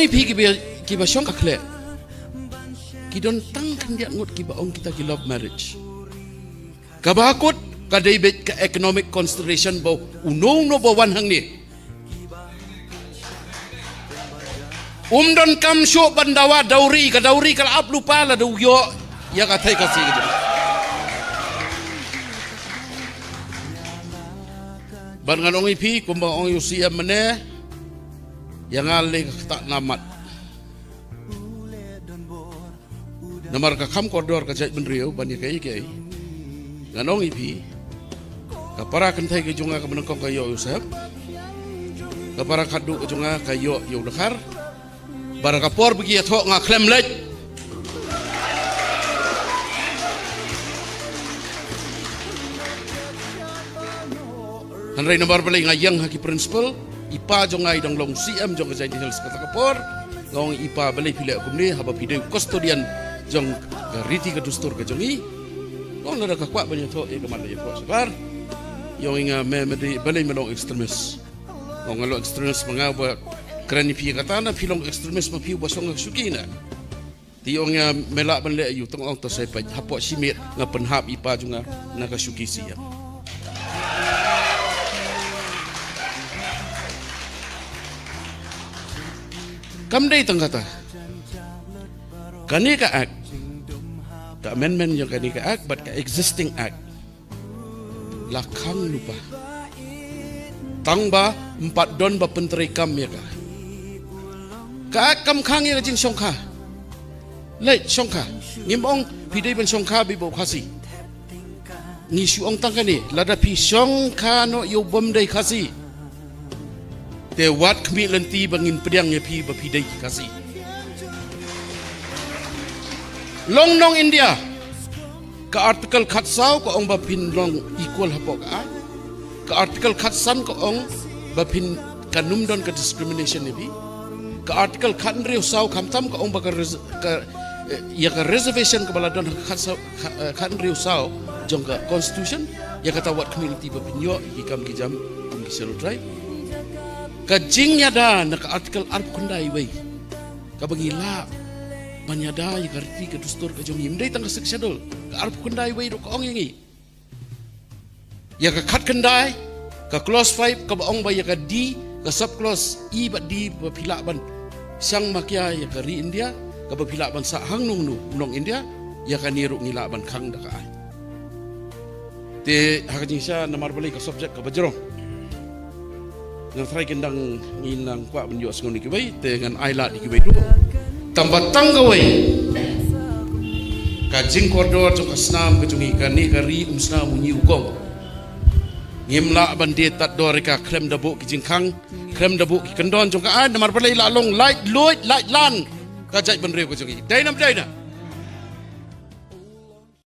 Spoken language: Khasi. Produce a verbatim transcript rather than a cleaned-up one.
Phi kiba, kiba shong ka khleh, ki don tang khyndiat ngut kiba ong kita ki love marriage. Kaba kut ka dei beit ka economic consideration ba uno uno ba wan hangne um don kam shuh ban dawa dowry, ka dowry ka la ap lypa lada u ïoh ïa ka thei Khasi ka jong. Bad ngan ong ïa phi kumba ong ïa u C M mynne, ïa nga lei ka ktah namar. Namar ka kham kordor ka jaitbynriew ban ïa kaei kaei. Ngan ong ïa phi, ka para kynthei ka jong nga kaba nyngkong ka ïoh ïa u Sep. Ka para khatduh ka jong nga ka ïoh ïa u Dkhar. Bad ha ka por ba ki ïathoh nga khlem leit. Hynrei namar balei nga ïeng ha ki principle, i pa jong nga i dang long C M jong ka Jaintia Hills kata ka por. Nga ong i pa balei phi leh kumne haba phi dei u custodian jong ka riti ka dustur ka jong i. Nga ong lada ka kwah ban ïathoh ïa ka, ma da ïathoh shabar. Ïa ong i nga, me, me dei balei me long extremist. Nga ong nga long extremist ma nga ba kren ïa phi kata, na phi long extremist ma phi uba shong ha ka shuki na. Te ong ïa me lah ban leh aïu, tang ong to sa peit, hapoh shimet nga pynhap i pa jong nga na ka shuki C M. Kam dei tang kata. Kane ka act, ka amendment jong kane ka act bad ka existing act la khang lypa. Tang ba ym pat don ba pyntreikam ïa ka. Ka act kam khang ïa ka jingshongkha. Leit shongkha. Ngim ong phi dei ban shongkha beit bad u Khasi. Ngi shu ong tang kane, lada phi shongkha noh ïa u bym dei Khasi, te wat khmih lynti ba ngin pdiang ïa phi ba phi dei ki Khasi. Long nong India. Ka Article khatsaw ka ong ba phin long equal hapoh ka aiñ. Ka Article khatsan ka ong ba phin, kan ym don ka discrimination ïa phi. Ka Article khathynriew saw khamtam ka ong ba ka res-, ka, eh, ïa ka reservation kaba la don ha ka khatsaw, kha-, eh, khathynriew saw jong ka Constitution, ïa kata wat khmih lynti ba phin ïoh ïa ki kam ki jam kum ki Scheduled Tribe. Ka jingïada na ka Article arphew khyndai wei, kaba ngi lah ban ïada ïa ka riti ka dustur ka jong ngi, ym dei tang ka Sixth Schedule, ka arphew khyndai wei ruh ka ong ïa ngi. Ïa ka khatkhyndai, ka clause five kaba ong ba ïa ka D, ka sub clause E bad D ba phi lah ban shang makia ïa ka ri India, kaba phi lah ban sah hangno hangno u nong India, ïa kane ruh ngi lah ban khang da ka aiñ. Te ha ka jingshisha namar balei ka subject kaba jrong. Ngan try, kin dang, ngin nang kwah ban ïohsngew ïa kiwei, te ngan ai lad ïa kiwei ruh. Tang ba tang kawei, ka jingkordor jong ka snam ka jong ngi, kane ka ri umsnam uñi ukong. Ngim lah ban die tad dor ïa ka khlem da buh ki jingkhang, khlem da buh ki kyndon jong ka aiñ, namar balei, la long laitluid laitlan ka jaitbynriew ka jong ngi. Dei ne ym dei?